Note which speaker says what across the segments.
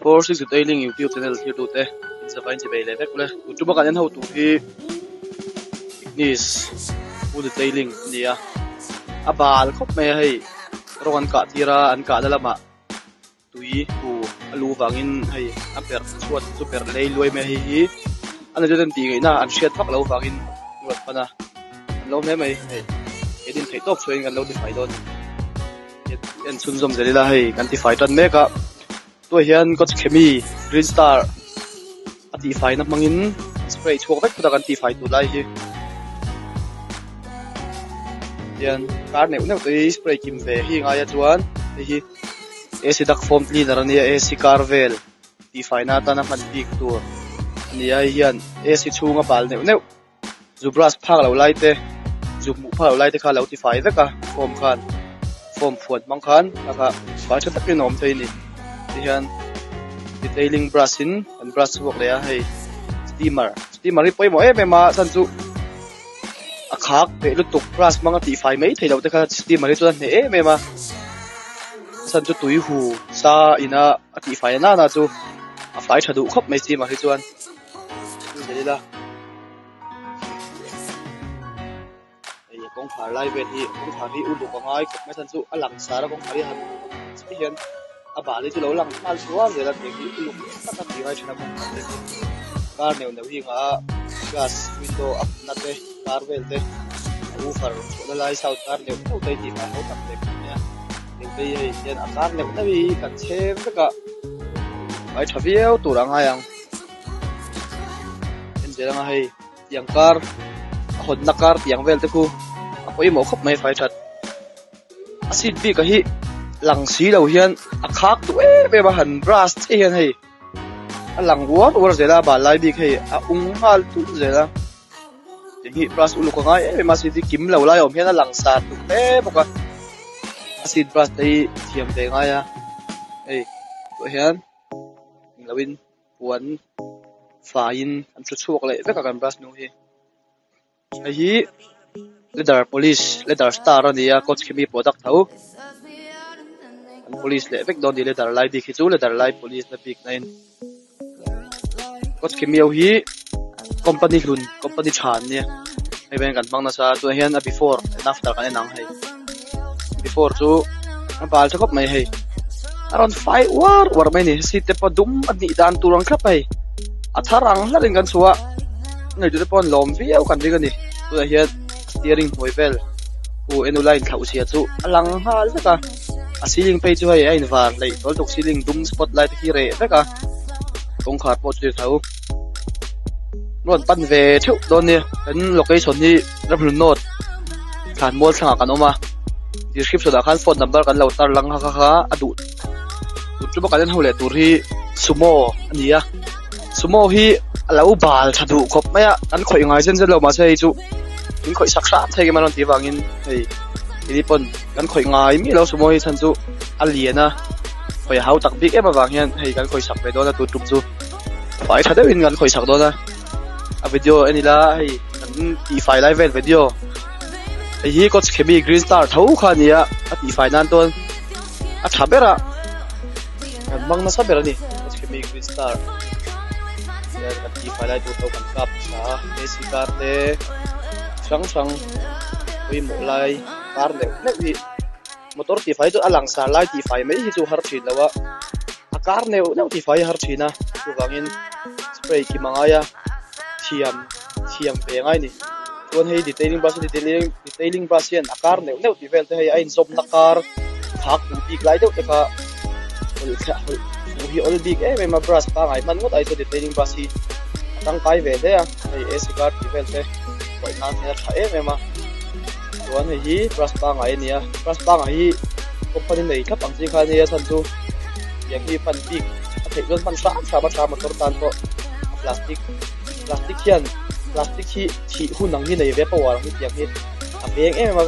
Speaker 1: 460 Tailing YouTube channel thirtute inzavain chibei leh vek ule. Tun tuma kan en ho tur hi Ignis Full Detailing a ni a, a bal khawp mai a hei rawng an kah tir a an kahna lamah tui hu a lu vangin hei a perh chhuat chu perh lei luai mai a hei hi a neitu ten tih ngaihna an hriat vak loh vangin an rawn pan a an lo hle mai hei keinin theihtawp chhuahin kan lo tifai dawn a ni en chhunzawm zel ila hei kan tifai tan mek a. Tunah hian Kawchhemi Green Star a tihfaina hmangin spray chhuak vek phawt a kan tihfai tur lai hi hian kar neuh neuh te hi spray kim ve hi ngai a chuan hei hi ac duct foam cleaner a nia ac car vel tihfaina atana hman bik tur a ni a hei hian ac chhunga bal neuh neuh. Zu brush phak loh lai te zu hmuh phak loh lai te kha a lo tifai vek a foam khan foam phuan hmang khan a kha fai tha takin a awm thei a ni tihian detailing brush in an brush chhuak leh a hei steamer steamer hi pawimawh em em a chhan chu a khak peh lutuk brush hmang a tihfai mai theih loh te kha steamer hi chuan a hneh em em a chhan chu tui hu sa ina a tihfai na na chu a fai tha duh khawp mai steamer hi chuan. Zel ila hei kawngkhar lai vel hi kawngkhar hi uluk a ngai khawp mai chhan chu a lang sar a kawngkhar hi han chiah hian a bal hi chu lo lang nghal sual zel a tiang hi uluk tak a tih ngai thin a kawngkhar te hi car neuh neuh hi engah a glass window a na te car vel te a woofer chhuahna lai sound car neuh neuh te hi tih fai ho tak ve khawp mai a tiang te hi hei hian a car neuh neuh hi kan chhem vek a fai tha viau tur a ngai ang. En zel anga hei tiang kar a hawnna kar tiang vel te khu a pawimawh khawp mai fai that a seat bik a hi lang si lo hian a khak duh em em a han brush chiah hian hei a lang uar uar zel a bal lai bik hei a ung nghal tulh zel a tiang hi brush uluk a ngai em em a seat hi kim lo lai a awm hian a lang sar duh hle bawk a a seat brush te hi thiam ve ngai a hei tawh hian englo in. Puan faiin an thu chhuak leh vek a kan brush hnung hi. Hei hi leather polish leather star a ni a coach khi mi product tho. An polish leh vek dawn a ni leather lai bik hi chu leather lai polish na bik na in. Coach khi mi ho hi company hlun company tha an nia hei veng kan hmang nasa tunah hian a before and after kan en ang hei. Before chu a bal tha khawp mai hei a rawn fai uar uar mai a ni seat te pawh dum a nih dan tur ang thlap a hei a thar ang hlar in kan chhuah a ngeitu te pawh an lawm viau kan ring a ni tunah hian steering hnuai vel u enu line thlauh zia chu a lang nghal vek a a ceiling phei chu hei a in var hleih tawl tuk ceiling dum spot light te khi reh vek a kawngkhar pawh chu tho rawn pan ve theuh dawn nia kan location hi Ramhlun North thlan mual thlangah kan awm a description ah khan phone number kan lo tar lang kha kha a duh tun tuma kan en ho leh tur hi sumo a ni a sumo hi a lo bal tha duh khawp mai a kan khawih ngai zen zen lo mahse hei chu min khawih sak hram thei em a rawn tih avangin hei keini pawn kan khawih ngai miah lo sumo hi chhan chu a lian a khawih a hau tak bik em avang hian hei kan khawih sak ve dawn a tun tum chu fai tha deuhin kan khawih sak dawn a. A video en ila hei kan tihfai lai vel video hei hi coach khemi green star tho kha a ni a a tihfai nan chuan a tha ber a kan hmang nasa ber a ni coach khemi green star hian kan tihfai lai tur tho kan kap nasa a ac car te hrang hrang pawimawh lai car neuh neuh hi motor tihfai chu a langsar lai tihfai mai hi chu har thin lo a. A kar neuh neuh tih fai a har thin a, chuvangin spray kim a ngai a, thiam thiam ve a ngai a ni. Chuan hei detailing brush detailing detailing brush hian a kar neuh neuh tih vel te hei a inzawmna kar khak duh bik lai deuh te kha hawlh thla hawlh fuh hi awl bik em em a brush pangai hman ngawt ai chuan detailing brush hi a tangkai ve hle a, hei ac kar tih vel te huaih nan hian a tha em em a. Chuan hei hi brush pangai a ni a, brush pangai hi company nei thlap ang chi kha a nia chhan chu tiang hi hman bik a theih chuan hman hram hram a tha motor tan pawh a plastic plastic hian plastic hi thih hun ang hi nei ve power ang hi tiang hi a veng em em a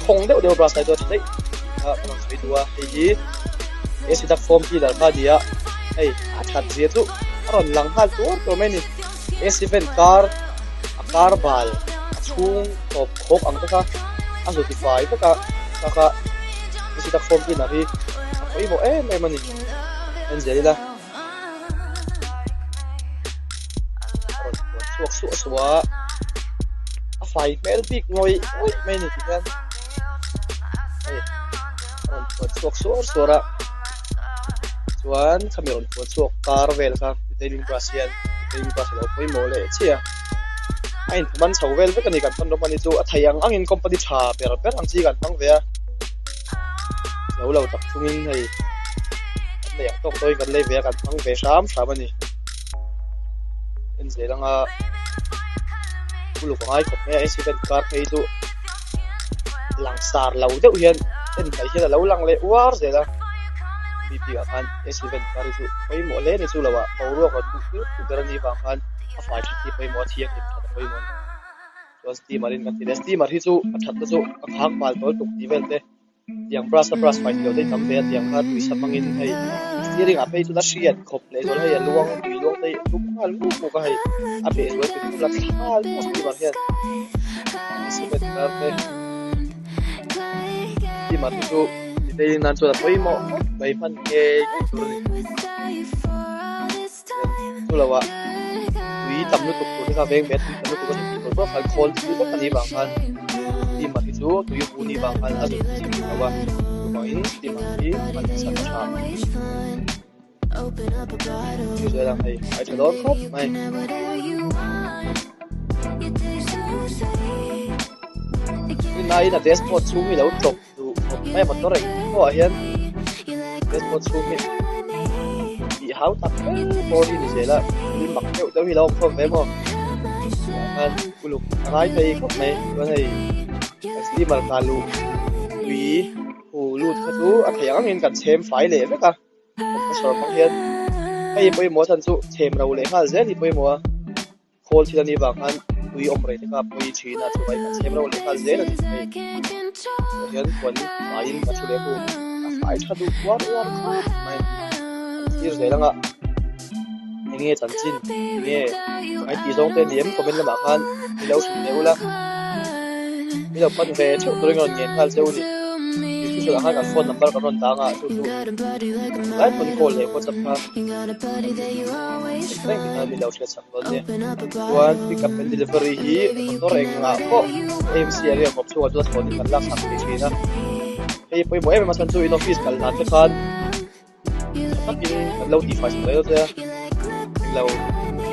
Speaker 1: khawng deuh deuh a brush lai chu a tha daih tih kha ka rawn sawi duh a hei hi ac duct foam cleaner kha a ni a hei a that zia chu a rawn lang nghal tuar tuar mai a ni ac fan kar a kar bal a chhung tawp khawk ang te kha a zu tifai vek a kha kha ac duct foam cleaner hi a pawimawh em em a ni en zel ila. chhuak suah suah a, a fai hmel bik ngawih ngawih mai a ni tikhian hei a rawn phuan chhuak suar suar a chuan khami rawn phuan chhuak kar vel kha detailing brush hian detailing brush a lo pawimawh leh chiah a, a inphuman chho vel vek a ni kan hmanraw hman hi chu a thei ang angin company tha ber ber ang chi kan hmang ve a zo lo tak chungin hei kan neih ang tawk tawkin kan lei ve a kan hmang ve hram hram a ni. En zel anga uluk a ngai khawp mai a ac fan kar phei chu langsar lo deuh hian en hnaih hian a lo lang leh uar zel a mi bikah khan ac fan kar hi chu pawimawh hle a ni chu lo ah boruak rawn luh tir ber a nih vang khan a fai that hi pawimawh a thianghlim that a pawimawh a ni chuan steamer in kan ti leh steamer hi chu a that na chu a khak bal tawl tuk tih vel te. Tiang brush a brush fai tilo te hi tam ve a tiang kha tui sa hmangin hei steering ah phei chuan a hriat khawp leh zual hei a luang tui luang te hi a tum nghal muk muk a hei a beh zual ti thul a thla nghal muk steamer hian cement tar te steamer hi chu detailing nan chuan a pawimawh khawp mai hman ngei ngei tur a ni chu lo ah tui tam lutuk tur te kha veng ve a tui tam lutuk a tih tur pawh khan khawl thil vek a nih vang khan steamer hi chu tui hu nih vang khan a zut chim lo a chuvangin steamer hi hman nasa a tha chu zel ang hei a tha dawn khawp mai. Tunlaiin a dashboard chhung hi lo tawp duh khawp mai a motor engpawh ah hian dashboard chhung hi tih hau tak ber pawh hi ni zel a thil mak deuh deuh hi lo awm khawm ve maw tah khan uluk a ngai thei khawp mai chuan hei kan steamer kah luh tui hu lut kha chu a theih ang angin kan chhem fai leh vek a. Compressor hmang hian hei pawimawh a chhan chu chhem ro leh nghal zel hi pawimawh a khawl thil a nih vang khan tui awm rei te kha pawi thin a chuvangin kan chhem ro leh nghal zel a ni hei tah hian puan faiin ka thu leh hu a fai tha duh uar uar khawp mai an thlir zel anga enge chanchin enge ngai tih zawng te ni em comment lamah khan mi lo hrilh leh ula mi lo pan ve theuh turin ka rawn ngen nghal cheu a ni description ah khan kan phone number kan rawn dang a chu chu lai pawn call leh whatsapp kha reng reng mi lo hriat sak dawn nia chuan pick up and delivery hi motor engah pawh AMC area kawp chhungah chuan thlawnin kan lak sak thei thin a hei pawimawh em em a chhan chu in office kal hlan te khan Tha takin kan lo tihfai sak leh che a, englo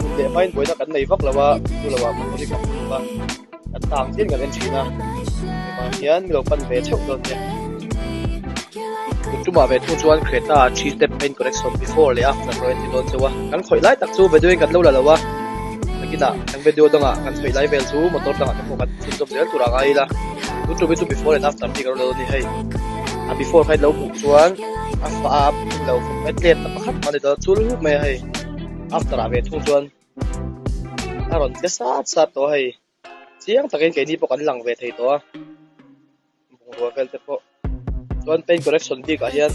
Speaker 1: hun leh hmain buaina kan nei vak lo a, chu lo ah motor hi kan hmu a, kan tang chian kan en thin a, hetiang hian mi lo pan ve theuh dawn nia. Tun tumah ve thung chuan Creta ah three step paint correction before leh after pawh en ti dawn cheu a, kan khawih lai tak chu video in kan lo la lo a, nakinah kan video dangah kan khawih lai vel chu motor dangah te pawh kan chhunzawm zel tur a ngai ila, tun tum hi chu before and after hi kan rawn la dawn a ni hei, a before kha in lo hmuh chuan. A fa a pum lo khawp mai tlem ta pakhat mah a ni tawh a chul hup mai a hei after ah ve thung chuan a rawn tle sat sat tawh a hei chiang takin keini pawh kan lang ve thei tawh a bungrua vel te pawh chuan paint correction bik ah hian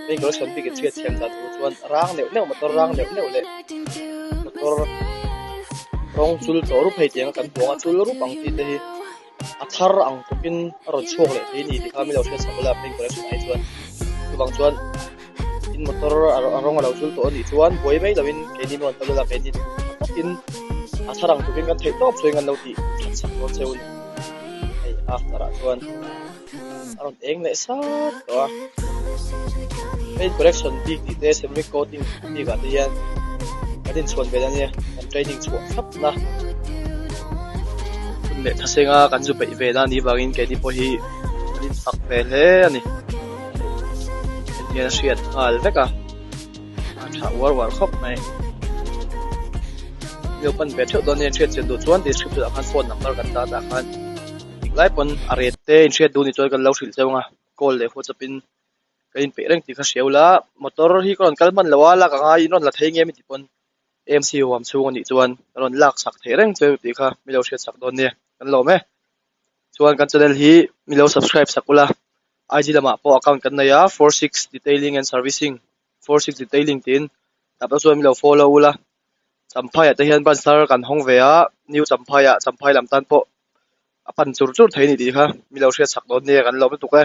Speaker 1: paint correction bik in hriat thiam dan tur chuan rang neuh neuh motor rang neuh neuh leh motor rawng chul tawh rup hei tiang a kan buang a chul rup ang tih te hi. A thar ang tawpin a rawn chhuak leh thei a ni tih kha mi lo hriat sak ula paint correction ah hi chuan chuvang chuan in motor a rawng a lo chul tawh a nih chuan buai mai lovin keini min rawn kal ula keini tha takin a thar ang tawpin kan theih tawp chuan kan lo tih that sak dawn cheu a ni hei after ah chuan a rawn eng leh sat tawh a paint correction bik tih te ceramic coating bik ah te hian kan inchhuan ve a nia kan training chhuah thlap na. Hun leh thasenga kan zu peih ve na anih vangin keini pawh hi kan infak ve hle a ni. Heti hian a hriat nghal vek a, a tha uar uar khawp mai. Mio pan ve theuh dawn nia hriat chian duh chuan description ah khan phone number kan dah tah khan englai pawn a rate te inhriat duh nih chuan kan lo hrilh cheu ang a, call leh whatsapp in ka inpeih reng tih kha hria ula motor hi ka rawn kal hman lo a lak a ngai in rawn la thei nge mi tih pawn AMC huam chhung anih chuan ka rawn lak chak theih reng cheu tih kha mi lo hriat chak dawn nia kan lawm e chuan kan channel hi mi lo subscribe sak ula IG lamah pawh account kan nei a 46 detailing and servicing 46 detailing tiin tah pawh chuan mi lo follow ula Champhai ah te hian branch thar kan hawng ve a new Champhai ah Champhai lam tan pawh a pan chur chur thei a ni tih kha mi lo hriat chak dawn nia kan lawm lutuk e.